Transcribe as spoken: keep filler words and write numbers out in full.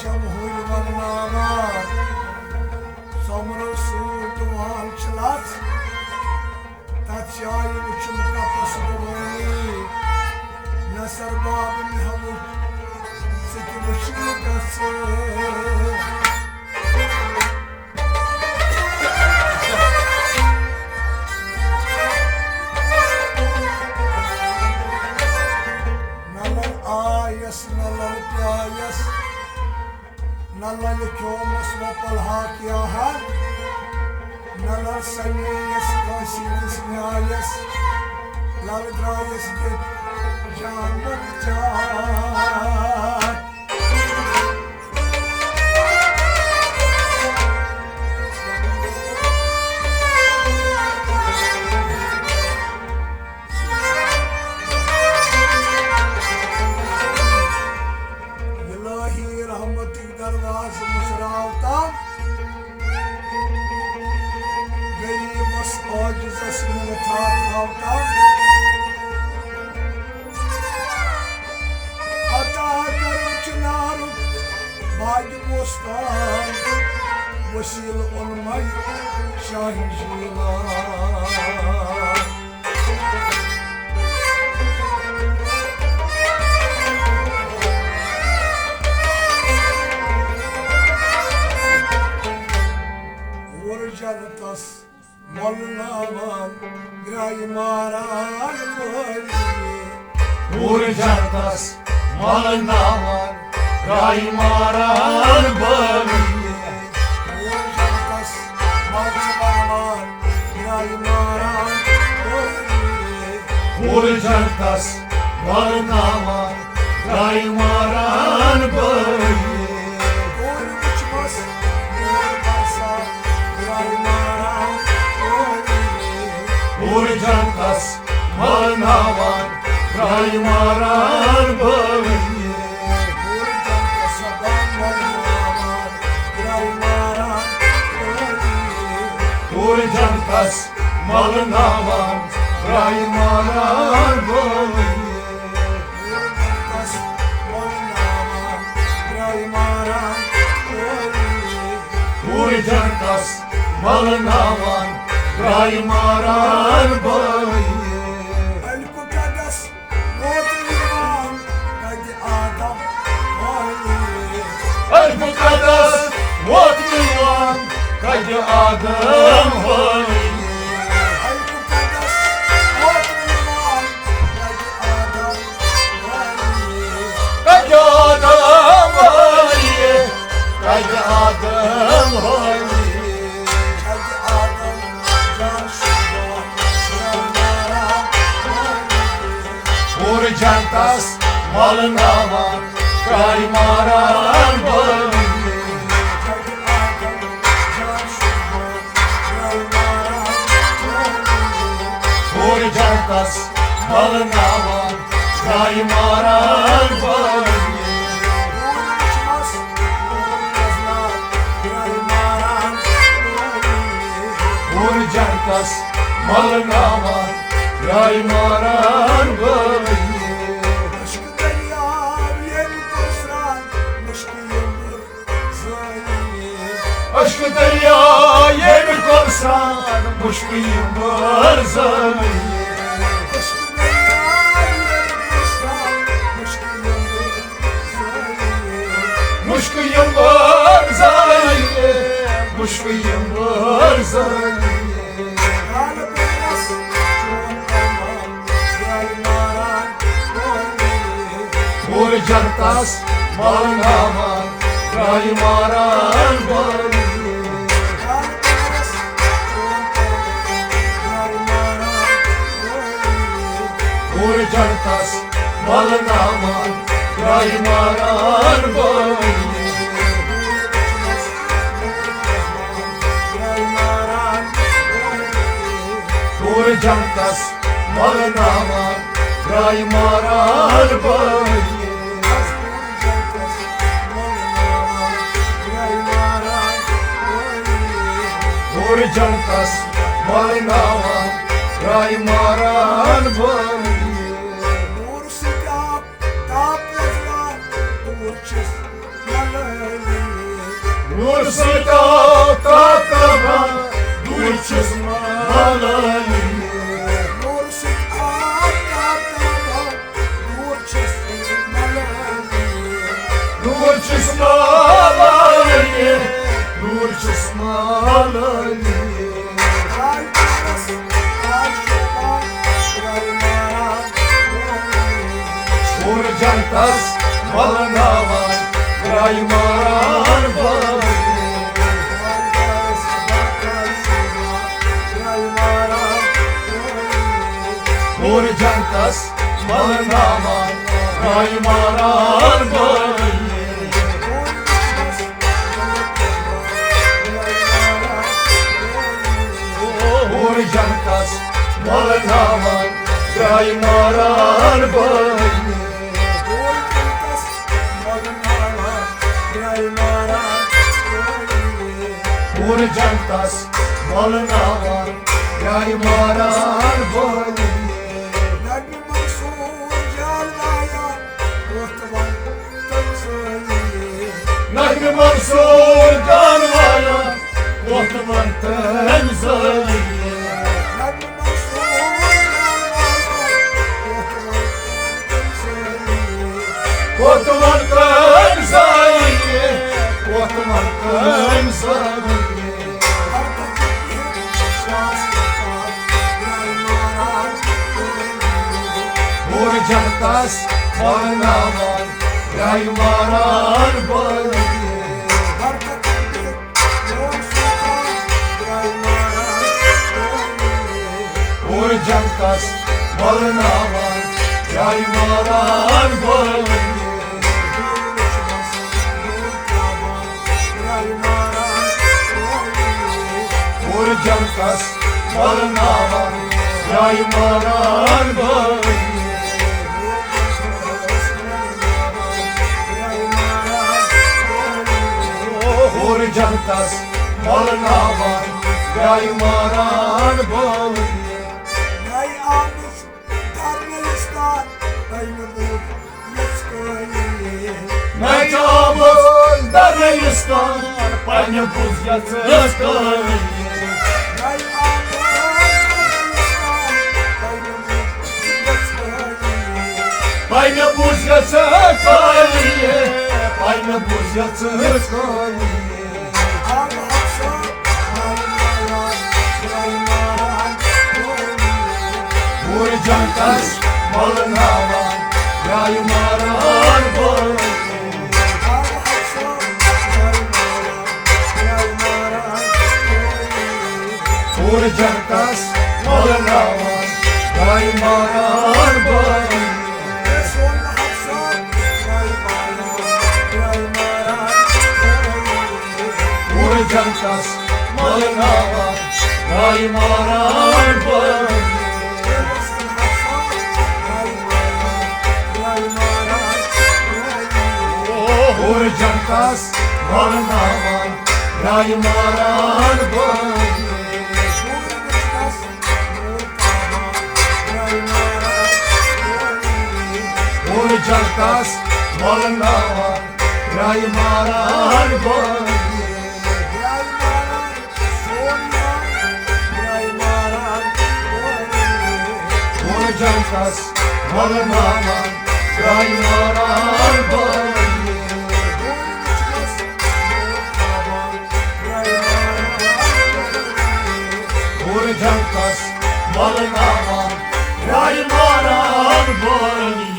شمہٕ ہُرۍ ورناوان، سۄمرو سۭتۍ دُعاہن چھِ لژھ۔ تتھ جایہِ وُچھُم کپس رُوٲنی، نثر باب مےٚ وُچھ، ژٕ تہِ وُچھ مےٚ گژھٕ۔ نلر آیس، نلر پیایس، نلر لیکھیومس وۄپل ہا کیاہ ہا، نلر سمیس کٲنٛسہِ ہٕنٛدِس نیایس، لل درایس دِتھ جامن چاے۔ الہی رحمتٕکۍ دروازٕ مُژراو تام، غریٖبس عٲجزس مِنتھا تھاو تام۔ عطا کرم چنارُک باغ بوستان، وسیلہٕ اوٚنمے شاہی جیلان۔ وُر جنتس مۄلناوان گرٛایہِ ماران وٲلۍ۔ وُر جنتس مۄلناوان گرٛایہِ ماران وٲلۍ۔ وُر جنتس مۄلناوان گرٛایہِ ماران وٲلۍ۔ وُر جنتس مۄلناوان گرٛایہِ ماران وٲلۍ۔ وُر وُچھمس وُر برسان گرٛایہِ ماران وٲلۍ۔ وُر جنتس مۄلناوان گرٛایہِ ماران وٲلۍ۔ وُر جنتس سدا مۄلناوان گرٛایہِ ماران وٲلۍ۔ وُر جنتس مۄلناوان گرٛایہِ ماران وٲلۍ۔ وُر جنتس مۄلناوان گرٛایہِ ماران وٲلۍ۔ وُر جنتس مۄلناوان گرٛایہِ ماران وٲلۍ۔ المقدس ووت یِوان کتہِ آدم وٲلی۔ المقدس ووت یِوان کتہِ آدم وٲلی۔ المقدس ووت یِوان کتہِ آدم وٲلی۔ کتہِ آدم وٲلی۔ کتہِ آدم وٲلی۔ کتہِ آدم جان شُدہ۔ وُر جنتس مۄلناوان گرٛایہِ ماران وٲلۍ۔ وُر جنتس مۄلناوان گرٛایہِ ماران وٲلۍ۔ وُر جنتس مۄلناوان گرٛایہِ ماران وٲلۍ۔ عشقہٕ دریا ییٚمۍ کوٚر سرٛان مُشکہِ یُمبُر زٲیِتھ۔ عشقہٕ دریا ییٚمۍ کوٚر سرٛان مُشکہِ یُمبُر زٲیِتھ۔ عشقہٕ دریا ییٚمۍ کوٚر سرٛان مُشکہِ یُمبُر مُشکہٕ یِم بٲر زٲیِتھ، مُشکہٕ یِم بٲر زٲیِتھ۔ پوٗرٕ جنتس مۄلناوان گرٛایہِ ماران وٲلۍ۔ پوٗرٕ جنتس مۄلناوان گرٛایہِ ماران وٲلۍ۔ پوٗرٕ جنتس مۄلناوان گرٛایہِ ماران وٲلۍ۔ پوٗرٕ جنتس مۄلناوان گرٛایہِ ماران وٲلۍ۔ نوٗر سۭتۍ آب تاپ وۄزلان، دوٗر چھِس نلٲرۍ۔ نور سۭتۍ آفتاب تابان، دوٗرِ چھُس ملٲلی۔ نور سۭتۍ آفتاب تابان، دوٗرِ چھُس ملٲلی۔ نور چھُس ملٲلی، نور چھُس ملٲلی۔ پوٗرٕ جنتس ملناوان، درٛاے ماران بٲلی۔ پوٗرٕ جنتس ملناوان، درٛاے ماران بٲلی۔ پوٗرٕ جنتس ملناوان، درٛاے ماران بٲلی۔ پوٗرٕ جنتس ملناوان، درٛاے ماران بٲلی۔ نجمِ منصور جان وایان، ووٚتھ وۄنۍ تٔمۍ زٲلی۔ نجمِ منصور جان وایان، ووٚتھ وۄنۍ تٔمۍ زٲلی۔ نجمِ منصور جان وایان، ووٚتھ وۄنۍ تٔمۍ زٲلی۔ ووٚتھ وۄنۍ تٔمۍ زٲلی، ووٚتھ وۄنۍ تٔمۍ زٲلی۔ پوٗرٕ جنتس ملناوان، درٛاے ماران بٲلی۔ پوٗرٕ جنتس ملناوان، درٛاے ماران بٲلی۔ پوٗرٕ جنتس ملناوان، درٛاے ماران بٲلی۔ پوٗرٕ جنتس ملناوان، درٛاے ماران بٲلی۔ نَے آمٕژ درنہٕ یُس کار، نَے نہٕ بوٗز یَژھ کٲلی۔ نَے چھِ آمٕژ درنہٕ یُس کار، پننہِ بوٗز یَژھ کٲلی۔ نَے آمٕژ درنہٕ یُس کار، نَے نہٕ بوٗز یَژھ کٲلی۔ پننہِ بوٗز یَژھ کٲلی، پننہِ بوٗز یَژھ کٲلی۔ پوٗرٕ جنتس ملناوان، درٛاے ماران بٲلی۔ پوٗرٕ جنتس ملناوان، درٛاے ماران بٲلی۔ پوٗرٕ جنتس ملناوان، درٛاے ماران بٲلی۔ پوٗرٕ جنتس ملناوان، درٛاے ماران بٲلی۔ پوٗرٕ جنتس ملناوان، درٛاے ماران بٲلی۔ پوٗرٕ جنتس ملناوان، درٛاے ماران بٲلی۔ پوٗرٕ جنتس ملناوان، درٛاے ماران بٲلی۔